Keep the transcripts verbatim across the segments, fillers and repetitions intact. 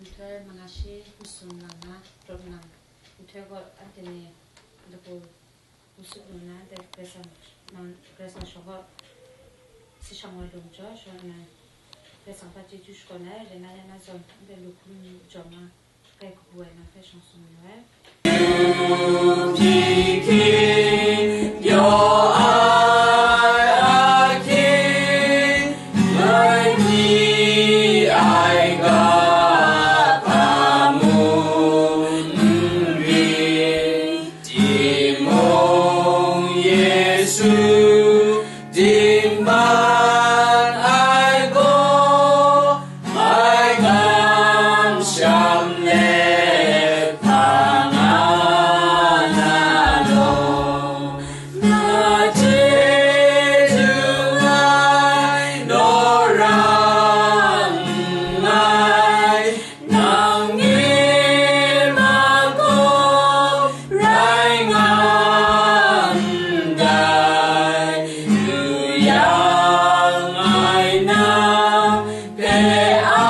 Nhtoi manga shi masum lang na, rawt lang, nhtoi gaw anhte ni dapu n sut lu na, dai Karai Kasang, nang Karai Kasang shawng gaw si shang wai lu majaw, shawng nang Karai Kasang hpa chyeju shakawn ai, rai nga ya na zawn, anhte lu hkum ni jaw nga, kai kabu ai nang hpe shawng sung mayu ai. Timung Yesu dingman ai gaw, mai kamsham let hpa nga na law, na chyeju ai, nawra n ai, nang e ma gaw rai nga ndai, yu yang ai na hpe a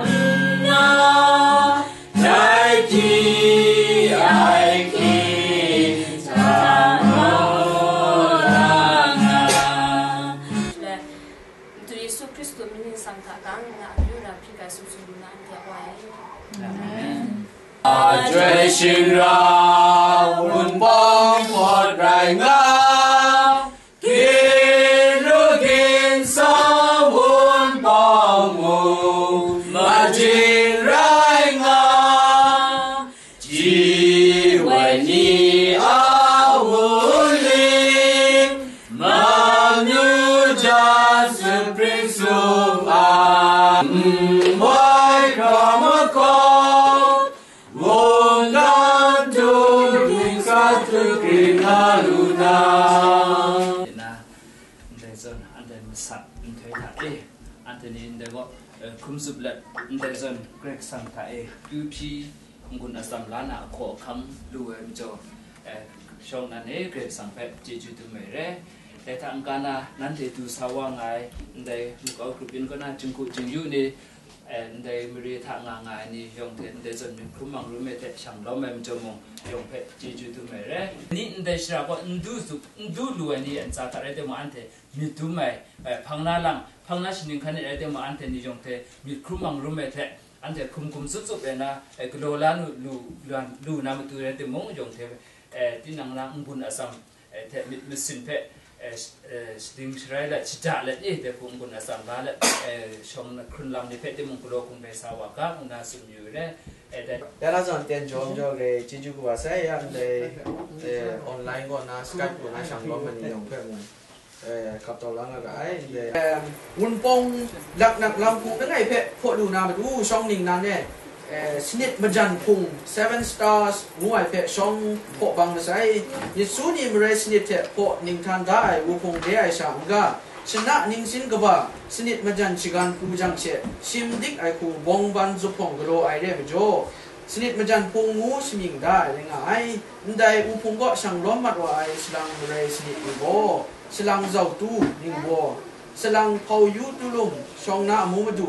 nna, dai hti ai hkying hta maw la nga. Madu Yesu Hkristu mying ningsang hta gang nna, amyu ra hpyi gai sum sum lu na, anhte a Wa e. Amen. Ajoi shingra Wunpawng pawt rai nga, ginru ginsa Wunpawng mung majin rai nga, ji wai ni a wuling, manu jan spring sum a, n wai hkra makawp, mungdan htum hkingsa htum kring na lu na. Na, ndai zawn, anhte masat nhtoi hta e, anhte ni ndai gaw, eh, hkum zup let, ndai zawn Karai Kasang hta e, kyu hpyi, n-gun atsam la na ahkaw ahkang lu ai majaw, eh, shawng nan e Karai Kasang hpe chyeju dum ai re. Dai hta n-ga na, nanhte du sa wa nga ai, ndai makau grup yin kaw na, jinghku jingyu ni, eh, ndai mare hta nga nga ai ni yawng hte, ndai zawn myit hkrum mang rum ai hte shang lawm ai majaw mung, yawng hpe chyeju dum ai re. Ni ndai shara gaw n du zup, n du lu ai ni a ntsa hta rai timung, anhte myit dum ai, eh, hpang na lang, hpang na shaning hkan e rai timung, anhte ni yawng hte myit hkrum mang rum ai hte, anhte hkum hkum zup zup ai na, eh, galaw la lu, lu, lu, lu na matu rai timung, yawng hte, eh, tinang na n-gun atsam, eh, hte myit masin hpe, eh, sh-, eh, shaling sharai let, shada let, eh, dai hku n-gun atsam la let, eh, shawng na hkrun lam ni hpe timung galaw hkum bai sa wa ga, ngu na tsun mayu re, eh, dai. Ya na zawn ten jawm jaw re, chyeju kaba sai ya ndai, eh, online gaw na, Skype gaw na shang lawm ai ni yawng hpe mung, eh, hkap tau la nga ga ai, ndai. Eh, Wunpawng laknak lam hpung langai hpe hpaw lu na matu shawng ningnan e, eh, sanit majan hpung, Seven Stars, ngu ai hpe shawng hpaw bang masai. Myit su ni marai sanit hte hpaw ninghtan da ai wuhpung re ai sha n-ga, shana ningsin kaba, sanit majan shagan pru jang she, shim dik ai hku bawng ban zuphpawng galaw ai re ai majaw, sanit majan hpung ngu shamying da ai rai nga ai. Ndai wuhpung kaw shang lawm mat wa ai salang marai sanit ni gaw, salang zautu ningbaw, salang hpau yu tulum shawng na amu madu,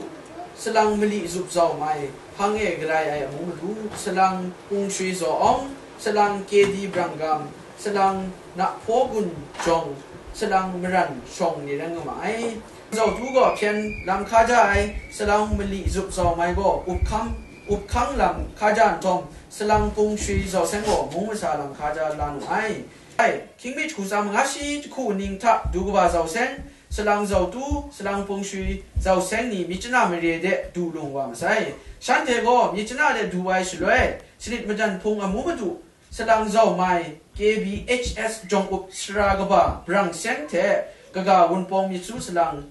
salang mali zup zau mai hpang e galai ai amu madu, salang pung shui zaw awng, salang kedi brang gam, salang nahpaw gun jawng, salang maran shawng ni rai nga ma ai. Zautu gaw hpyen lam hkaja ai, salang mali zup zau mai gaw up hkam, up hkang lam hkaja nhtawm, salang pung shui zau seng gaw mung masa lam hkaja la nu ai. Ai, hkying mi jahku tsa manga shi jahku ning hta du kaba zau seng, salang zautu, salang pung shui zau seng ni myit chana mare de du lung wa masai. Shanhte gaw myit chana de du ai shaloi, sanit majan hpung amu madu, salang zau mai, K B H S jawng up sara kaba brang seng hte kaga Wunpawng myit su salang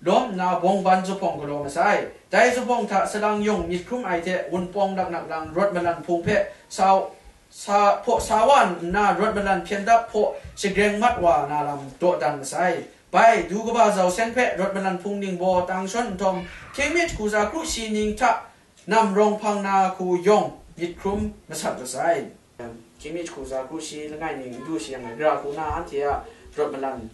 lawm nna bawng ban zuphpawng galaw masai. Dai zuphpawng hta salang yawng myit hkrum ai hte Wunpawng laknak lang rawt malan hpung hpe sa, sa, hpaw sa wa nna rawt malan hpyen dap hpaw shagreng mat wa na lam dawdan masai. Bai, du kaba zau seng hpe rawt malan hpung ningbaw tang shawn nhtawm, hkying mi jahku tsa kru shi ning hta namrawng hpang na hku yawng myit hkrum masat masai. Hkying mi jahku tsa kru shi langai ning n du shi yang, gara hku na anhte a rawt malan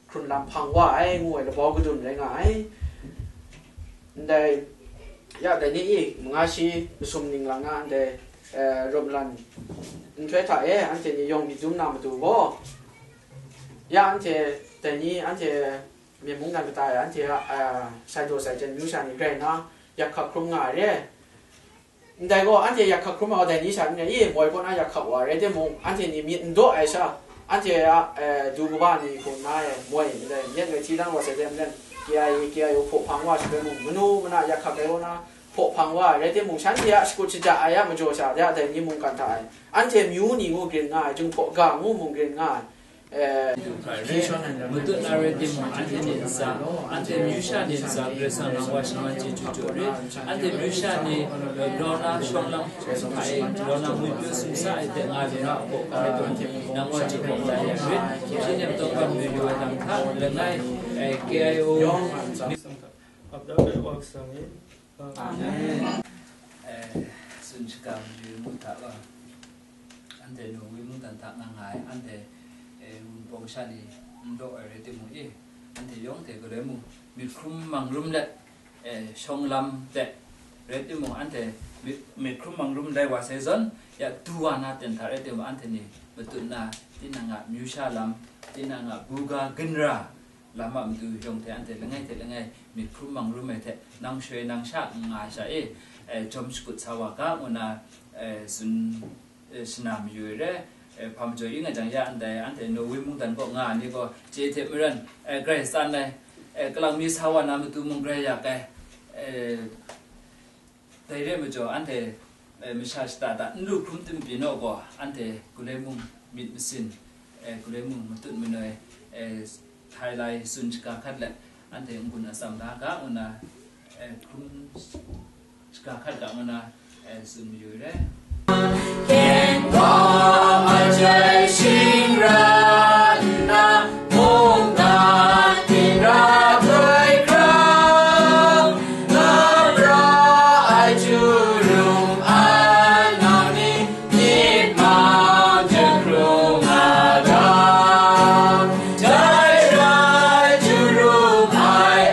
hkrun lam hpang wa ai, ngu ai labau kadun rai nga ai. Ndai Ya, dai ni i, manga shi masum ninglang na anhte, eh, rawt malan nhtoi hta e, anhte ni yawng myit dum na matu gaw, ya, anhte dai ni, anhte myen mungdan kata e, anhte a, eh, sai daw sai chyen myu sha ni grai nna, yak hkap hkrum nga ai re. Ndai gaw, anhte yak hkap hkrum ai gaw, dai ni sha n rai i, moi kaw na yak hkap wa rai timung, anhte ni myit n daw ai sha, anhte a, eh, du kaba ni hku nna e, moi ndai myit ngai hti dan wa sai de maren, K I A, K I O hpaw hpang wa shi rai mung, manu mana yak hkap rai wa na, hpaw hpang wa ai rai timung, shanhte a shakut shaja ai a majaw sha, ya dai ni mungkan hta e, anhte myu ni ngu grin nga ai, Jinghpaw ga ngu mung grin nga ai, eh, Matut na rai timung, anhte ni ntsa, anhte myu sha ni ntsa, Karai Kasang nang wa shaman chyeju jaw rit. Anhte myu sha ni, eh, grau na shawng lam, ai, grau na ngwi pyaw sumsa ai hte nga lu na a hpaw hkam ai hte, nang wa chye hkawm lai ai rit. Shi nem tawng gam lu yu ai lam hta, langai, eh, K I O. Ap dat ai Wa Kasang e, Amen. Eh, tsun shaga maju mu hta gaw, anhte Norway mungdan hta nga nga ai, anhte, eh, wunpawng sha ni n daw ai rai timung e, anhte yawng hte galoi mung, myit hkrum mang rum let, eh, shawng lam de rai timung, anhte myit, myit hkrum mang rum lai wa sai zawn, ya du wa na ten hta rai timung, anhte ni matut na, tinang a myu sha lam, tinang a buga ginra, lam a matu yawng hte anhte langai hte langai myit hkrum mang rum ai hte, nang shoi nang sha n nga ai sha e, eh, jawm shakut sa wa ga, ngu na, eh, tsun, eh, shana mayu ai re, eh, hpa majaw i nga jang ya ndai, anhte Norway mungdan kaw nga ai ni gaw, chye hte maren, eh, grai tsan ai, eh, kalang mi sa wa na matu mung grai yak ai, eh, Dai re ai majaw, anhte, eh, masha shata hta n lu hkrum tim pyi naw gaw, anhte galoi mung myit masin, eh, galoi mung matut manoi, eh, htai lai tsun shaga hkat let, anhte n-gun atsam da ga, ngu na, eh, hkrum shaga hkat ga, ngu na, eh, tsun mayu ai re. Ken wa majai shing ra nna, mungdan hpingrap ai hkra, nga pra ai hturum ai nau ni, myit mang jahkrum a ga. Dai rai hturum ai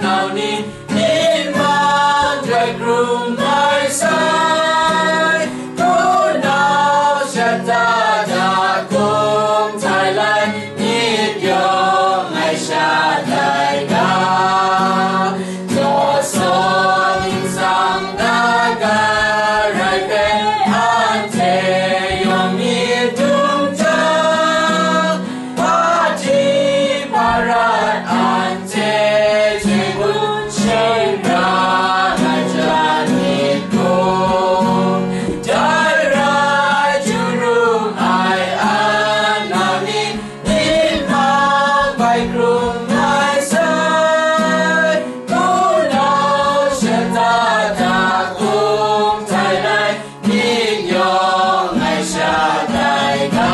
nau ni, myit mang jahkrum ai sai, hpunau shata da hkum htai lai, myit yawng ngai sha dai ga. Daw saw ningsang na ga rai hpe, anhte yawng myit dum jang, hpaji hparat anhte chyegun shing ra ai jan myit gaw, dai rai hturum ai nau ni, myit mang bai hkrum ai sai, hpunau shata da hkum htai lai, myit yawng ngai sha dai ga.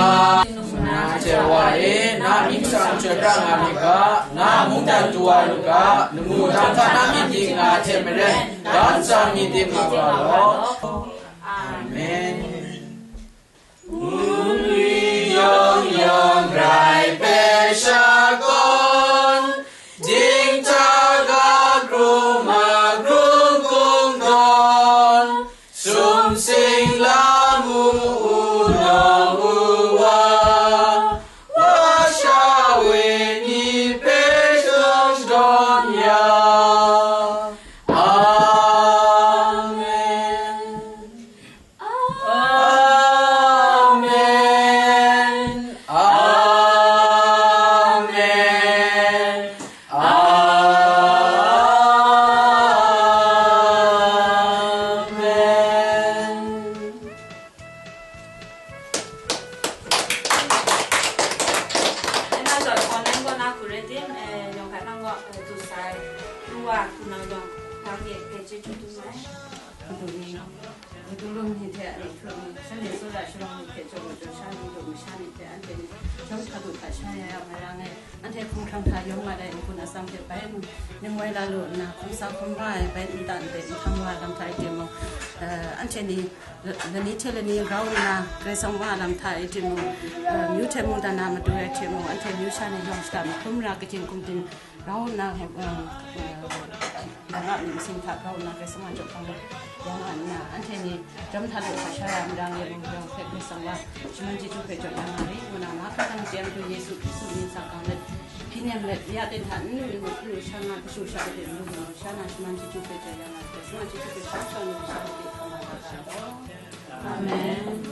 Na hte wa e, na myit hkrum chyoi pra nga myit ga, na mungdan du wa lu ga, lamu dan hta na myit dik nga hte maren, dan tsang myit dik nga ga law. Amen. Ngunwi yawng yawng grai hpe shakawn, dinghta ga hkrum a hkrum kungdawn, sumsing lamu u nawng u wa, wa sha wenyi hpe shadawn ya. Amen. Amen. Amen. Amen. Nna zawn online kaw na hku rai tim, eh, yawng hkat nang gaw, eh, du sai, Ruwa hku nang yawng, nang ye hpe chyeju dum ai. Madu ni, madu rum ni hte a ni hkrum ni, shanhte tsawra shalawng ni hte jaw majaw sha ni, daw masha ni hte anhte ni, jawm hkadu hkasha ya ya nga yang e, anhte hkumhkrang hta yawng mat ai n-gun atsam hte bai mung, ning woi la lu nna, hkum sa hkum wa ai bai nta ndai nhtang wa lam hta e timung, eh, anhte ni, lani hte lani grau nna, Karai Kasang wa lam hta e timung, eh, myu hte mungdan na madu rai timung, anhte myu sha ni yawng shata mahkrum ra, kagying kungdin grau nna, eh, eh, Nga myit masing hta grau nna Karai Kasang a jaw hkam ya nga nna, anhte ni jawm hta lu hkra sha ya marang, ya lung yawng hpe Karai Kasang wa shaman chyeju hpe jaw ya nga ri, ngu na, mahkra dang chyang du Yesu Hkristu myit sa gang let, hpyi nem let, ya ten hta n lu n lu, n lu sha nga, kashu sha de n lu n lu, sha na shaman chyeju hpe jaw ya nga ri, Karai Kasang a chyeju hpe sha shawng ni sha hpe hkam nga ga ga law. Amen.